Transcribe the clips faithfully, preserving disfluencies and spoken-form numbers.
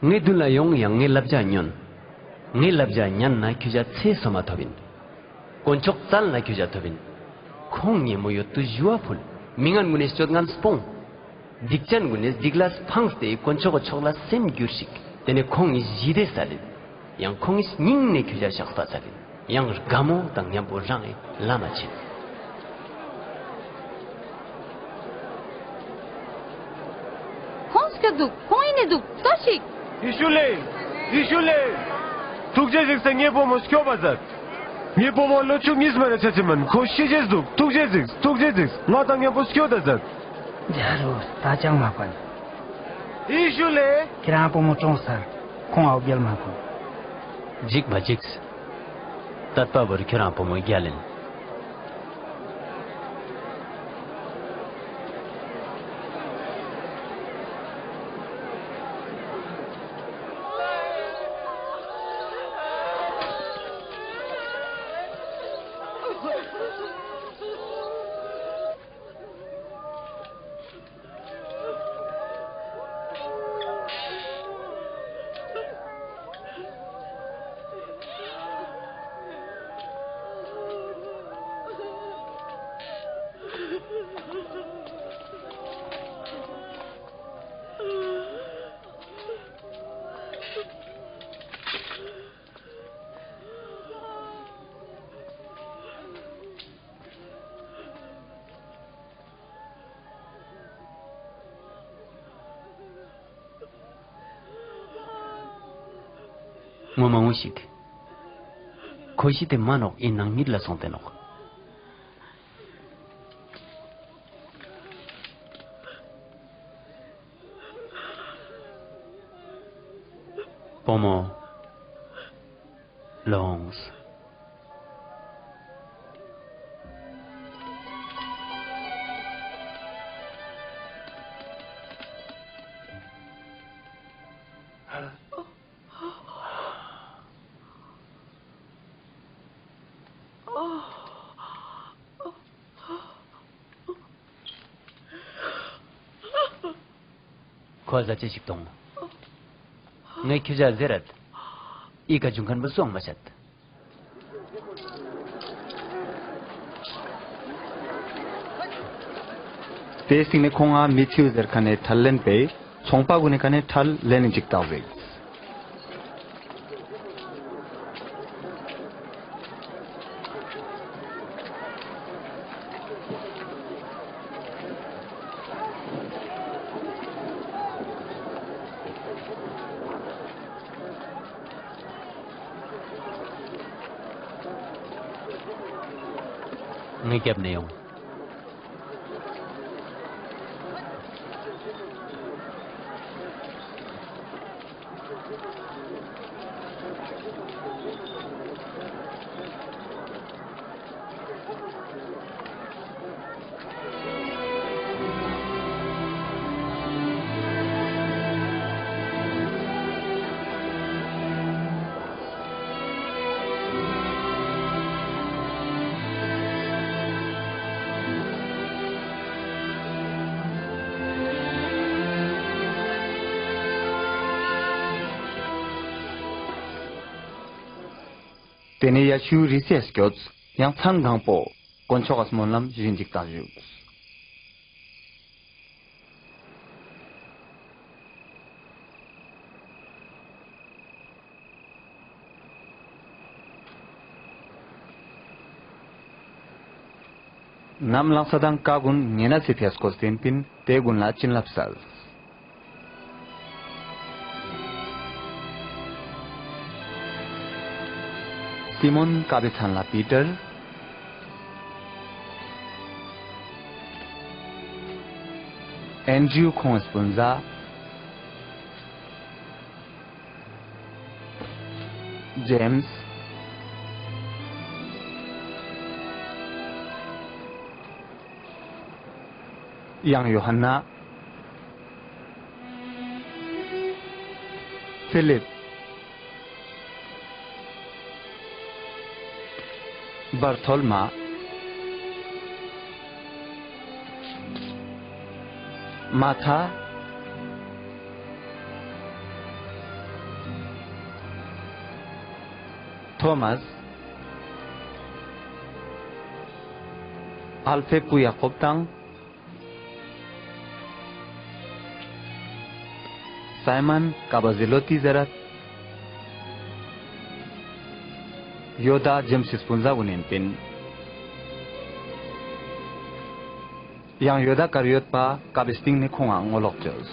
ངའི་དུན་ལ་ཡོང་ཡང་ངའི་ལབ་ཞ་ཉོན། ངའི་ལབ་ཞ་ཉན་ན་ཁྱོ་ཞ་ཚེ་སོ་མ་ཐོབ་ཨིན། དཀོན་མཆོག་ཙལ་ན་ཁྱོ་ཞ་ཐོབ་ཨིན། ཁོང་ཉེ་མོ་ཡོད་དུ་ཞུ་བ་ཕུལ། མི་ངན་གུན་ནི་སྤྱོད་ངན་སྤོང་། སྡིག་ཅན་གུན་ནི་སྡིག་ལས་ཕངས་ཏེ་དཀོན་མཆོག་གི་ཕྱོགས་ལ་སེམས་གྱུར་ཞིག། ཏེ་ནེ་ཁོང་ངི་ཞི་བདེ་སལ་ཨིན། ཡང་ཁོང་ངི་སྙིང་ནེ་ཁྱོ་ཞ་ཤགས་པ་སལ་ཨིན། ཡང་རྒད་མོ་དང་ཉམ་པོ་རང་ངི་ལམ་མ་ཆེན། ཁོང་སྐྱོད་དུག། ཁོང་ཨིན་ནི་དུག། ལྟོས་ཤིག། ཡེ་ཤུ་ལེ། ཡེ་ཤུ་ལེ། ཐུགས་རྗེ་གཟིགས་སེ་ངའི་བུ་མོ་སྐྱོབ་པ་ཛད། ངའི་བུ་མོ་ལོ་ཆུ་ཉིས་མ་རེ་ཆ་ཅེས་མན། ཁོ་ཤི་ཅེས་དུག། ཐུགས་རྗེ་གཟིགས། ཐུགས་རྗེ་གཟིགས། ང་དང་ཉམ་པོ་སྐྱོད་ད་ཛད། ཇ་རུ་ད་ཅང་མ་ཕན། ཡེ་ཤུ་ལེ། ཁྱེ་རང་བུ་མོ་གྲོངས་ཚར། ཁོང་ངའོ་བརྒྱལ་མ་ཕོད། ཇིགས་མ་ཇིགས། ཏད་པ་བོར། ཁྱེ་རང་བུ་མོ་བརྒྱལ་ཨིན། ངོ་མ་ངུ་ཤིག། ཁོ་ཤི་སྟེ་མན་ནོག། ཨིན་ནའང་ཉིད་ལ་སོང་སྟེ་ནོག། བུ་མོ། ལོངས། ཁོ་ཟ་ཅེས་ཤིག་ཏོང་། ངའེ་ཁྱོ་ཞའ་ཟེར་རད། འི་ཀ་ཇུང་ཁན་བོ་སུའང་མ་ཤད། ཏེའི་སྟིང་ནེ་ཁོང་ང་མི་ཐིའུ་ཟེར་ཁན་ནི་ཁྲལ་ལེན་པའེ་ཚོང་པ་གུན་ནི་ཀ་ནེ་ཁྲལ་ལེན་ནི་ཅིག་ཏང་ཟིགས། ངའེ་གྱབ་ནེ་ཡོང་། ཏེ་ནེ་ཡ་ཤུ་རི་སེ་སྐྱོད། ཡང་ཚན་གང་པོ་དཀོན་མཆོག་ག་སྨོན་ལམ་ཞུ་ཨིན་ཅིག་ཏང་ཞུགས། ནམ་ལངས་ས་དང་ཀ་གུན་ཉེ་ན་སི་ཕིའ་སྐོས་ཏེ་ཨིན་པིན། ཏེ་གུན་ལ་ཅིན་ལབས་སལ། སི་མོན་ཀ་བོའེ་ཚན་ལ་པི་ཏར། ཨན་ཌྲིའུ་ཁོང་ངི་སྤུན་ཟ། ཇེམས། ཡང་ཡོ་ཧཱ་ནཱ། ཕི་ལིབ། བར་ཐོ་ལོ་མ། མ་ཐཱ། ཐོ་མཱས། ཨལ་ཕེ་བུ་ཡ་ཀོབ་དང་། སཱའི་མཱན་ཀ་བ་ཟི་ལོ་ཏི་ཟེར་རད། ཡོ་དཱ་ཇེམ་སི་སྤུན་ཟ་གུན་ཨིན་པིན། ཡང་ཡོ་དཱ་ཀར་ཡོད་པ་ཀ་བའི་སྟིང་ནེ་ཁོང་ང་ངོ་ལོག་ཅོས།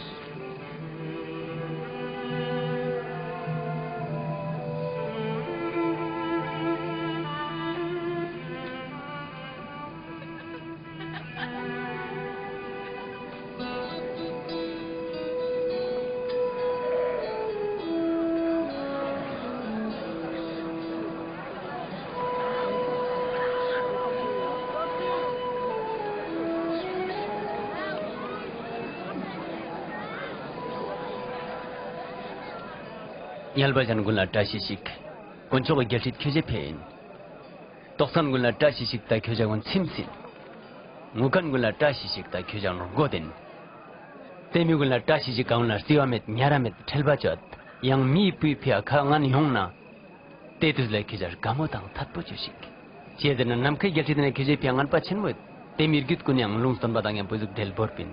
ཉལ་བ་ཅན་གུན་ལ་བཀྲ་ཤིས་ཤིག། དཀོན་མཆོག་གི་རྒྱལ་སྲིད་ཁྱོ་ཞའེ་ཕིའ་ཨིན། ཏོག་ཚང་གུན་ལ་བཀྲ་ཤིས་ཤིག། ཏ་ཁྱོ་ཞ་གུན་ཚིམས་ཨིན། ངུ་ཁན་གུན་ལ་བཀྲ་ཤིས་ཤིག། ཏ་ཁྱོ་ཞ་གུན་རྒོད་ཨིན། ཏེ་མི་གུན་ལ་བཀྲ་ཤིས་ཤིག། གང་ལ་རྩི་བ་མེད་ཉ་ར་མེད་ཁྲེལ་བ་ཅོ་ཡང་མིའི་བུའི་ཕིའ་ཁ་ངན་ཡོང་ན། ཏེ་ཏུས་ལ་ཁྱོ་ཞ་གའ་མོ་དང་ཐད་པོ་ཅོས་ཤིག། ཅིའ་ཟེར་ན་ནམ་ཁའེ་རྒྱལ་སྲིད་ནི་ཁྱོ་ཞའེ་ཕིའ་ངན་པ་ཆེན་མོ་ཡོད། ཏེ་མི་རྒྱུད་གུན་ནི་ཡང་ལུང་སྟོན་པ་དང་ཉམ་པོ་ཟུག་བྲེལ་བོར་པིན།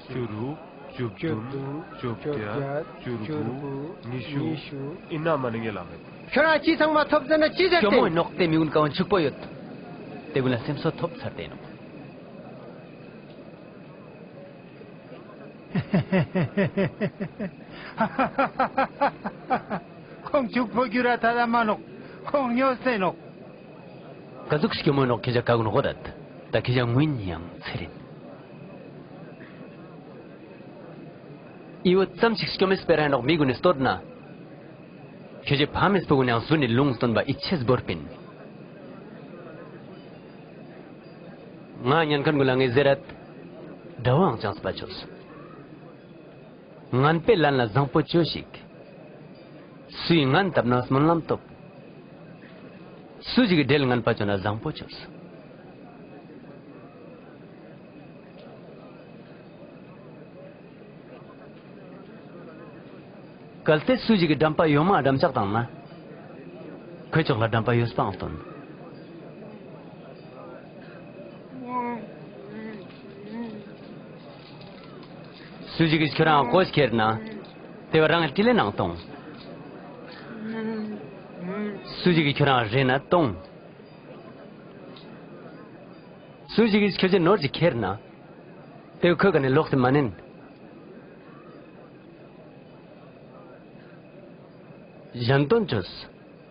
བཅུ་དྲུག། བཅུ་བདུན། བཅོ་བརྒྱད། བཅུ་དགུ། ཉི་ཤུ། ཨིན་ན་མ་ནེ་ངའེ་ལ་མེད། ཁྱོ་རང་ཅི་ཚང་མ་ཐོབ་ཟེར་ན་ཅི་ཟེར་ཏེ། སྐྱོ་མོ་ཨིན་ནོག། ཏེ་མི་གུན་ཀ་བོ་ཕྱུག་པོ་ཡོད། ཏེ་གུན་ལ་སེམས་གསོ་ཐོབ་ཚར་ཏེ་ཨིན་ནོག། ཁོང་ཕྱུག་པོ་གྱུར་ར་ཐད་ད་མ་ནོག། ཁོང་ཉོས་ཏེ་ཨིན་ནོག། ཀ་ཟུག་སྐྱོ་མོ་ཨིན་ནོག། ཁྱོ་ཞ་ཀ་གུན་རྒོད་ད། ཏ་ཁྱོ་ཞ་ངུ་ཨིན་ཡང་ཚེར་ཨིན། འི་བོ་ཙམ་ཞིག་སྐྱོ་མེད་སྤེ་ར་ཨིན་ནོག་མི་གུན་ནི་སྟོད་ན། ཁྱོ་ཞའེ་ཕ་མེས་པོ་གུན་ནི་ཡང་ཟུན་ནི་ལུང་སྟོན་པ་ཨིད་ཆེས་བོར་པིན། ང་ཉན་ཁན་གུན་ལ་ངའེ་ཟེར་རད། དྲའ་བའང་ཅམས་པ་ཅོས། ངན་པའེ་ལན་ལ་ཟང་པོ་ཅོས་ཤིག། སུའི་ངན་ཏབ་ན་སྨོན་ལམ་ཐོབ། སུ་ཞིག་གི་བྲེལ་ངན་པ་ཅོ་ན་ཟང་པོ་ཅོས། གལ་ཏེ་སུ་ཞིག་གི་གྲམ་པ་ཡོ་མ་གྲམ་ལྕག་ཏང་ན། ཁོའེ་ཅོག་ལ་གྲམ་པ་ཡོས་པའང་སྟོན། སུ་ཞིག་གི་ཁྱོ་རང་ཀོས་ཁྱེར་ན། ཏེ་བོ་རང་ངི་ཏྲི་ལེ་ནང་ཏོང་། སུ་ཞིག་གི་ཁྱོ་རང་རེ་ན་ཏོང་། སུ་ཞིག་གི་ཁྱོ་ཞའེ་ནོར་ཞིག་ཁྱེར་ན། ཏེ་བོ་ཁོའེ་ཀ་ནེ་ལོགས་ཏེ་མ་ནེན། ཞན་ཏོན་ཅོས།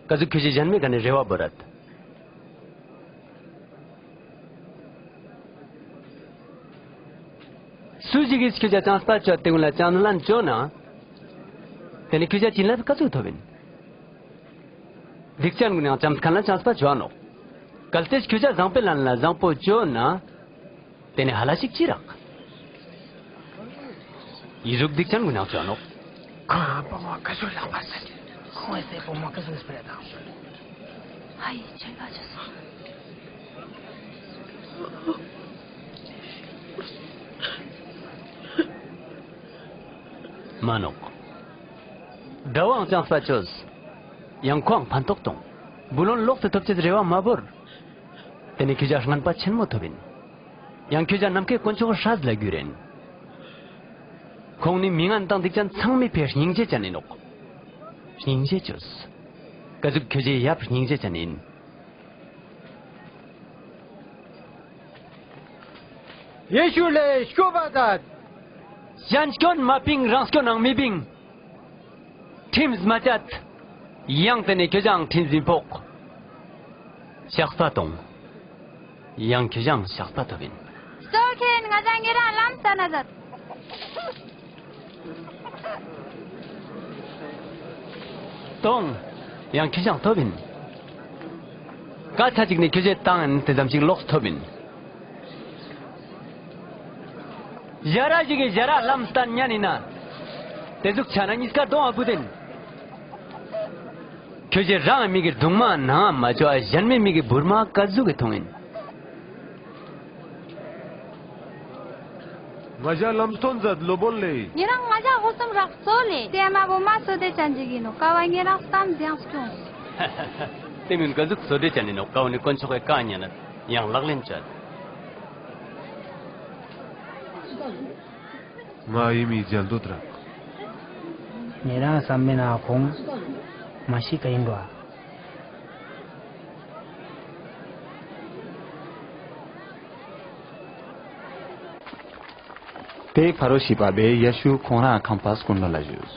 ཀ་ཟུག་ཁྱོ་ཞའེ་ཞན་མའེ་ཀ་ནེ་རེ་བ་བོར་རད། སུ་ཞིག་གི་ཁྱོ་ཞའ་ཅམས་པ་ཅོ་ཏེ་གུན་ལ་ཅམས་ལན་ཅོ་ན། ཏེ་ནེ་ཁྱོ་ཞའ་ཅིན་ལབས་ཀ་ཟུག་ཐོབ་ཨིན། སྡིག་ཅན་གུན་ནི་ཡང་ཅམས་ཁན་ལ་ཅམས་པ་ཅོ་ནོག། གལ་ཏེ་ཁྱོ་ཞའ་ཟང་པོའེ་ལན་ལ་ཟང་པོ་ཅོ་ན། ཏེ་ནེ་ཧ་ལ་ཞིག་ཅི་རག། འི་ཟུག་སྡིག་ཅན་གུན་ནི་ཡང་ཅོ་ནོག། ཁོང་ངི་བུ་མོ་ཀ་ཟུག་ལག་པ་ཟེར། ཁོང་ངི་བུ་མོ་ཀ་ཟུག་སྤེ་ར་ཏང་། ཧའི་ཆེན་པ་ཅོས་སོང་། མ་ནོག། དྲའ་བའང་ཅམས་པ་ཅོས། ཡང་ཁོའང་ཕན་ཐོགས་ཏོང་། བུ་ལོན་ལོགས་ཏེ་ཐོབ་ཅེས་རེ་བ་མ་བོར། ཏེ་ནེ་ཁྱོ་ཞའ་ངན་པ་ཆེན་མོ་ཐོབ་ཨིན། ཡང་ཁྱོ་ཞ་ནམ་ཁའེ་དཀོན་མཆོག་སྲས་ལ་གྱུར་ཨིན། ཁོང་ནི་མི་ངན་དང་སྡིག་ཅན་ཚང་མའེ་ཕིའ་སྙིང་རྗེ་ཅན་ཨིན་ནོག། སྙིང་རྗེ་ཅོས། ཀ་ཟུག་ཁྱོ་ཞའེ་ཡབ་སྙིང་རྗེ་ཅན་ཨིན། ཡེ་ཤུ་ལེ་སྐྱོབ་པ་ཏང་། ཞན་སྐྱོན་མ་ཕིང་རང་སྐྱོན་ནང་མི་ཕིང་། ཁྲིམས་མ་ཅད། ཡང་ཏེ་ནེ་ཁྱོ་ཞའང་ཁྲིམས་ཨིན་ཕོག། ཤགས་པ་ཏོང་། ཡང་ཁྱོ་ཞའང་ཤགས་པ་ཐོབ་ཨིན། སོ་ཁེན་ང་ཞ་ཉེ་རང་ལམ་སྟན་ན་ཛད། ཏོང་། ཡང་ཁྱོ་ཞའང་ཐོབ་ཨིན། ཀ་ཚ་ཅིག་ནེ་ཁྱོ་ཞའེ་ཏང་ཨིན་ཏེ་ཙམ་ཞིག་ལོགས་ཐོབ་ཨིན། ཞ་ར་ཞིག་གི་ཞ་ར་ལམ་སྟན་ཉན་ཨིན་ན། ཏེ་ཟུག་ཆ་ན་ཉིས་ཀ་དོང་ང་བུད་ཨིན། ཁྱོ་ཞའེ་རང་མིག་གི་དུང་མ་ནང་ང་མ་ཅོའ་ཞན་མའེ་མིག་གི་བུར་མ་ཀ་ཟུག་གི་ཐོང་ཨིན། ང་ཞ་ལམ་སྟོན་མཛད་ལོ་བོ་ལེ། ཉེ་རང་ང་ཞ་ཧོ་སམ་རག་ཙོ་ལེ། ཏེ་མ་བོ་མ་སོ་དེ་ཅན་ཅིག་ཨིན་ནོག་ཀ་བ་ཉེ་རང་སམ་ཟེང་སྐྱོང་། ཏེ་མིན་ག་ཟུག་སོ་དེ་ཅན་ཨིན་ནོག་ཀ་བོ་ནི་དཀོན་མཆོག་གི་ཀ་ཉན་ན་ཡང་ལག་ལེན་ཅད། ང་ཨི་མི་ཇལ་དུ་དྲག། ཉེ་རང་སམ་མེད་ན་ཁོང་མ་ཤི་ཀ་ཨིན་རོ། ཏེ་ཕ་རོ་ཤི་པ་བེ་ཡེ་ཤུ་ཁོང་རང་ཁང་པ་སྐུན་ལ་ལ་ཞུས།